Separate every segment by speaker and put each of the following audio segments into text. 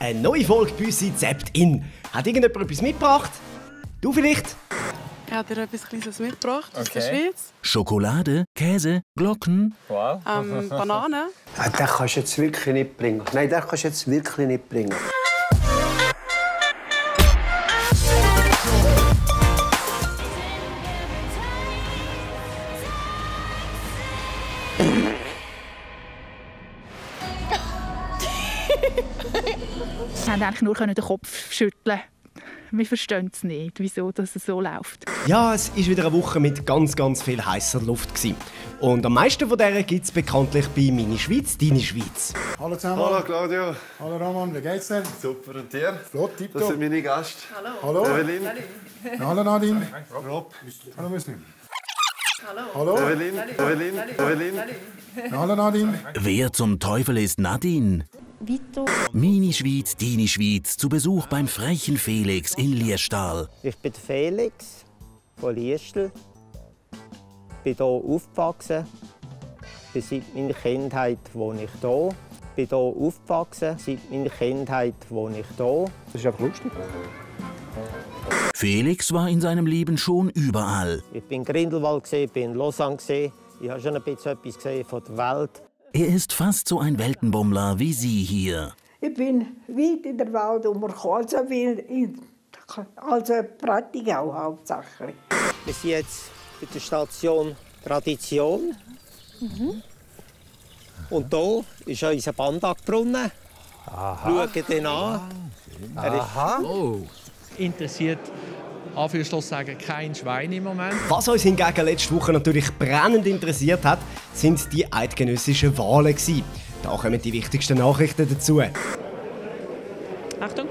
Speaker 1: Eine neue Folge bei uns in Zeppt-In. Hat irgendjemand etwas mitgebracht? Du vielleicht?
Speaker 2: Ich habe dir etwas Kleines mitgebracht aus der Schweiz.
Speaker 3: Schokolade, Käse, Glocken.
Speaker 4: Wow.
Speaker 2: Bananen.
Speaker 5: Ja, den kannst du jetzt wirklich nicht bringen. Nein, den kannst du jetzt wirklich nicht bringen.
Speaker 6: Wir konnten eigentlich nur den Kopf schütteln. Wir verstehen es nicht, wieso das so läuft.
Speaker 1: Ja, es war wieder eine Woche mit ganz viel heisser Luft. Und am meisten von der gibt es bekanntlich bei «Meine Schweiz, deine Schweiz».
Speaker 7: Hallo zusammen.
Speaker 4: Hallo Claudio.
Speaker 7: Hallo Roman, wie geht's dir?
Speaker 4: Super, und dir?
Speaker 7: Flott, tipptopp.
Speaker 4: Das sind meine Gäste.
Speaker 7: Hallo.
Speaker 4: Evelyn.
Speaker 7: Hallo Nadine. Rob. Hallo Muslim. Hallo.
Speaker 4: Evelyn.
Speaker 7: Hallo Nadine.
Speaker 3: Wer zum Teufel ist Nadine?
Speaker 8: Vito.
Speaker 3: Meine Schweiz, deine Schweiz, zu Besuch beim frechen Felix in Liestal.
Speaker 9: Ich bin Felix von Liestal. Ich bin hier aufgewachsen. Bin seit meiner Kindheit wohne ich hier. Ich bin hier aufgewachsen. Seit meiner Kindheit wohne ich hier.
Speaker 5: Das ist einfach lustig.
Speaker 3: Felix war in seinem Leben schon überall.
Speaker 9: Ich bin in Grindelwald, ich bin in Lausanne. Ich habe schon ein bisschen etwas gesehen von der Welt.
Speaker 3: Er ist fast so ein Weltenbummler wie Sie hier.
Speaker 8: Ich bin weit in der Welt umgekommen, also Prättigau hauptsächlich.
Speaker 9: Wir sind jetzt bei der Station Tradition. Und hier ist unser Bandaggbrunnen. Schauen den an.
Speaker 10: Interessiert Anführungsschlusszeichen kein Schwein im Moment.
Speaker 1: Was uns hingegen letzte Woche natürlich brennend interessiert hat, sind die eidgenössischen Wahlen. Da kommen die wichtigsten Nachrichten dazu.
Speaker 2: Achtung.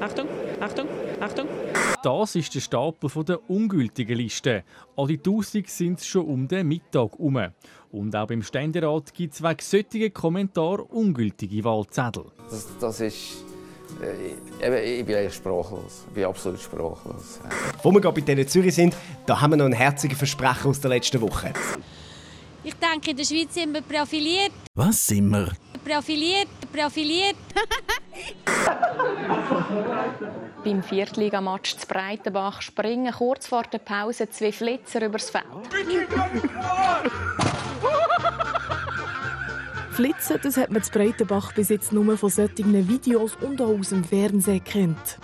Speaker 2: Achtung. Achtung. Achtung.
Speaker 10: Das ist der Stapel der ungültigen Liste. An die 1000 sind es schon um den Mittag herum. Und auch beim Ständerat gibt es wegen solcher Kommentare ungültige Wahlzettel.
Speaker 11: Das ist... Ich bin eigentlich sprachlos. Ich bin absolut sprachlos.
Speaker 1: Wo wir gerade bei Tele Zürich sind, da haben wir noch einen herzigen Versprecher aus der letzten Woche.
Speaker 12: Ich denke, in der Schweiz sind wir profiliert.
Speaker 3: Was sind wir?
Speaker 12: Profiliert.
Speaker 6: Beim Viertligamatch zu Breitenbach springen kurz vor der Pause 2 Flitzer übers Feld.
Speaker 13: Flitzen, das hat man zu Breitenbach bis jetzt nur von solchen Videos und auch aus dem Fernsehen kennt.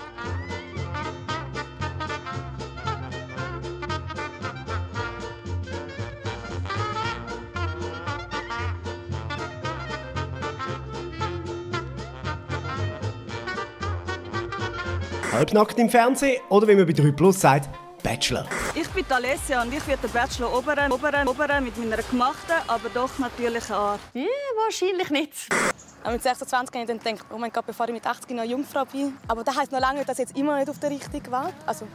Speaker 1: Halbnackt im Fernsehen oder wie man bei 3+ sagt, Bachelor.
Speaker 2: Ich bin Alessia und ich werde den Bachelor oberen mit meiner gemachten, aber doch natürlichen Art.
Speaker 6: Wahrscheinlich nicht.
Speaker 2: Mit 26 habe ich dann gedacht, oh mein Gott, bevor ich mit 80 noch Jungfrau bin. Aber das heisst noch lange nicht, dass ich jetzt immer nicht auf der richtigen Weg. Also,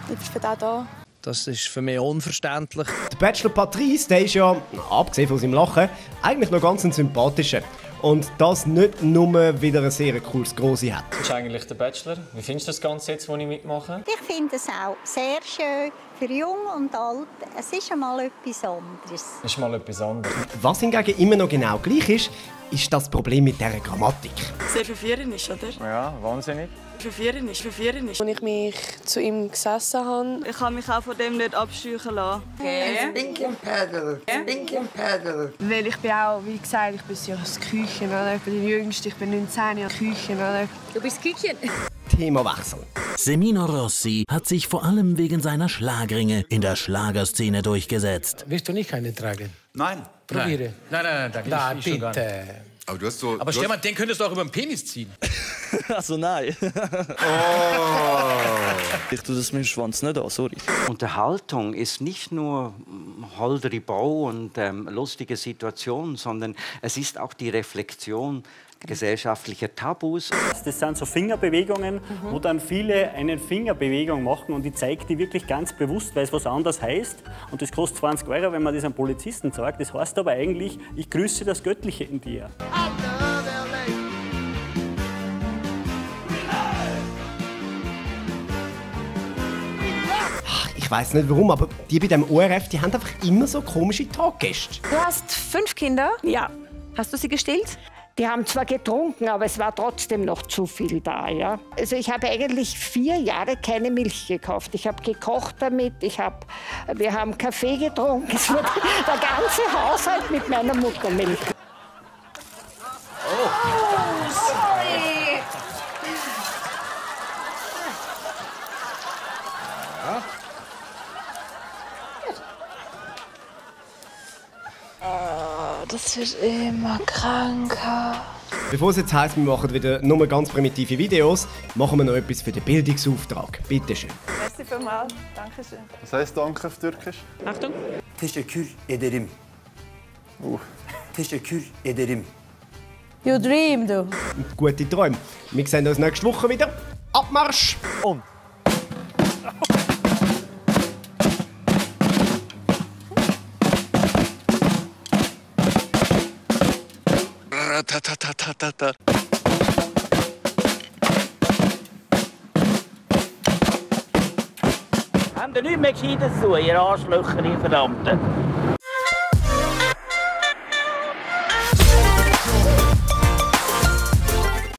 Speaker 2: ich bin für das da.
Speaker 10: Das ist für mich unverständlich.
Speaker 1: Der Bachelor Patrice, der ist ja, abgesehen von seinem Lachen, eigentlich noch ganz ein sympathischer. Und das nicht nur wieder ein sehr cooles Grossi hat.
Speaker 10: Das ist eigentlich der Bachelor. Wie findest du das Ganze jetzt, wo ich mitmache?
Speaker 8: Ich finde es auch sehr schön für Jung und Alt. Es ist einmal etwas anderes.
Speaker 10: Ist mal etwas anderes.
Speaker 1: Was hingegen immer noch genau gleich ist das Problem mit dieser Grammatik.
Speaker 2: Sehr verwirrend ist, oder?
Speaker 4: Ja, wahnsinnig.
Speaker 2: Verwirrend ist. Als ich mich zu ihm gesessen habe, ich habe mich auch von dem nicht abscheuchen lassen.
Speaker 8: Stinking Paddler.
Speaker 2: Weil ich bin auch, wie gesagt, ich bin ja das Küchen, oder? Ich bin die Jüngste, ich bin 19 Jahre Küchen, oder?
Speaker 12: Du bist Küken.
Speaker 1: Themawechsel.
Speaker 3: Semino Rossi hat sich vor allem wegen seiner Schlagringe in der Schlagerszene durchgesetzt.
Speaker 7: Willst du nicht eine tragen?
Speaker 4: Nein.
Speaker 7: Probiere.
Speaker 10: Nein, danke.
Speaker 7: Da, bitte.
Speaker 4: Aber du hast so...
Speaker 10: Aber Stefan, den könntest du auch über den Penis ziehen.
Speaker 11: Also nein. Ich tue das mit dem Schwanz nicht an, sorry.
Speaker 9: Unterhaltung ist nicht nur holdere Bau und lustige Situationen, sondern es ist auch die Reflexion gesellschaftlicher Tabus.
Speaker 14: Das sind so Fingerbewegungen, wo dann viele eine Fingerbewegung machen und ich zeige die wirklich ganz bewusst, weil es was anderes heißt. Und das kostet 20 €, wenn man das einem Polizisten sagt. Das heißt aber eigentlich, ich grüße das Göttliche in dir.
Speaker 1: Ich weiss nicht warum, aber die bei dem ORF, die haben einfach immer so komische Taggäste.
Speaker 2: Du hast 5 Kinder? Ja. Hast du sie gestillt?
Speaker 15: Die haben zwar getrunken, aber es war trotzdem noch zu viel da. Ja? Also ich habe eigentlich 4 Jahre keine Milch gekauft. Ich habe gekocht damit, wir haben Kaffee getrunken. Es wurde der ganze Haushalt mit meiner Muttermilch.
Speaker 16: Oh, sorry.
Speaker 1: Ja.
Speaker 16: Das wird immer kranker.
Speaker 1: Bevor es jetzt heisst, wir machen wieder nur ganz primitive Videos, machen wir noch etwas für den Bildungsauftrag. Bitte schön.
Speaker 17: Merci vielmals. Dankeschön.
Speaker 4: Was heisst Danke auf Türkisch?
Speaker 17: Achtung.
Speaker 18: Teşekkür ederim. Teşekkür ederim.
Speaker 2: You dream, du.
Speaker 1: Gute Träume. Wir sehen uns nächste Woche wieder. Abmarsch! Und.
Speaker 19: Habt ihr nichts mehr Gescheites zu, ihr Arschlöcher, ihr Verdammten?